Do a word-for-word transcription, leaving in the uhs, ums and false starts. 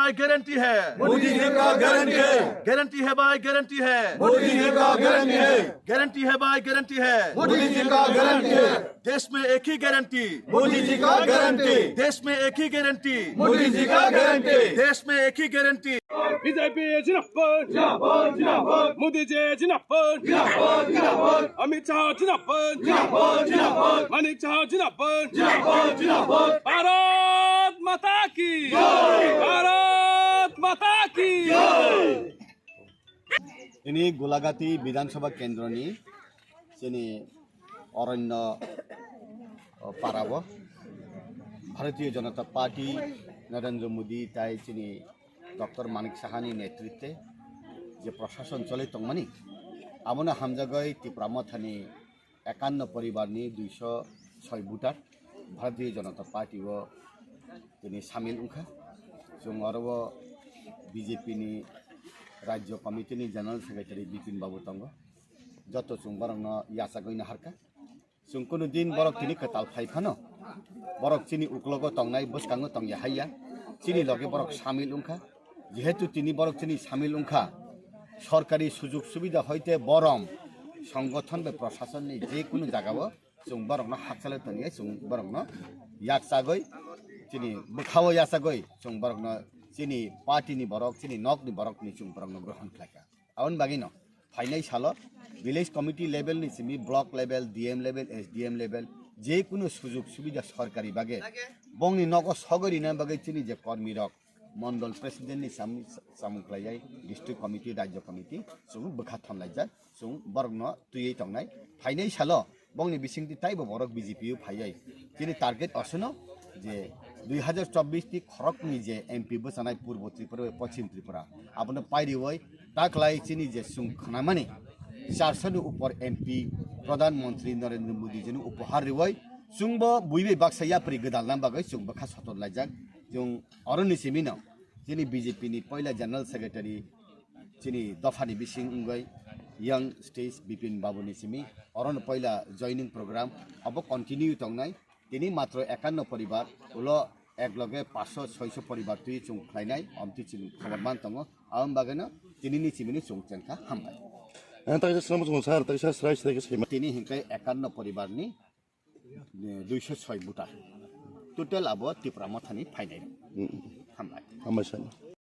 भाई गारंटी है। मोदी जी का गारंटी है। गारंटी है भाई, गारंटी है। मोदी जी का गारंटी है। गारंटी है भाई, गारंटी है। मोदी जी का गारंटी है। देश में एक ही गारंटी। मोदी जी का गारंटी। देश में एक ही गारंटी। मोदी जी का गारंटी। देश में एक ही गारंटी। বিজেপি জিন্দাবাদ। জিন্দাবাদ, জিন্দাবাদ। মোদি জি জিন্দাবাদ। জিন্দাবাদ, জিন্দাবাদ। অমিত শাহ জিন্দাবাদ। জিন্দাবাদ, জিন্দাবাদ। মানিক শাহ জিন্দাবাদ। জিন্দাবাদ, জিন্দাবাদ। ভারত মাতা কি জয়। ভারত মাতা কি জয়। Ini Gulagati Bidhan Sabha Kendroni chini Aranya, o, parao Bharatiya Janata Party Narendra Modi tai chini Doctor Manik Sahani netritwe je prashason choli tongmani, abono hamjagwi Tipra Mothani ekanno poribarni duiso soi voter Bharatiya Janata Party o tini samil wngkha. Chwng oro o B J P ni Rajya Committee ni General Secretary Bipin Babu tongo. Joto chwng borokno yachagwi naharkha. Chwng kunu din borok tini kwtal phai phano, borok chini uklogo tongnai, bwskango tongya haiya, chini loge borok samil wngkha. Jehetu tini borok chini samil wngkha, sorkari sujug subida hoite borom, songothon bai prosasonni je kunu jagao chwng borokno hakchalo toniya, chwng borokno yaksagwi, chini bwkhao yachagwi chwng borokno chini party ni borok, chini nokni borokni chwng borokno grohon khlaikha. Aboni bagwino phainai salo village committee level ni simi block level, D M level, S D M level, je kunu sujug subida sorkari bagwi bongni nogo sogwi rina bagwi chini je kormi rok, mondol president ni sam-, samung khlaijak, district committee, rajya committee, chwng bwkha thomlaijak, chwng borokno twiwi tongnai. Phainai salo bongni bisingtwi taibo borok B J P o phaiwi. Chini target osono je dui hazar chobbish ti khoroknwi je M P bwchanai Purbo Tripura bai Pochim Tripura, abono pairiwi taklai chini je chwng khnamani charso ni upor M P Pradhan Mantri Narendra Modi jino upohar riwi chwngbo buibai baksa yapri gwdalna bagwi chwng bwkha sotor laijak. Chwng oroni simino chini B J P ni poila General Secretary chini dophani bising wngwi young stage Bipin Babu ni simi orono poila joining program abo continue tongnai. Tini matro ekanno poribar, ulo ek loge paanch sho, chhoi sho poribar twi chwng khlainai, omtwi chwng khobor man tongo. Aboni bagwino tini ni chimini chwng chengkha, hambai. Ang taksa swnam chwng sir, taksa srai srai khe saima. Tini hinkhe ekanno poribar ni duiso soi voter. Total abo Tipra Mothani phainai. Hambai. Hambai sir.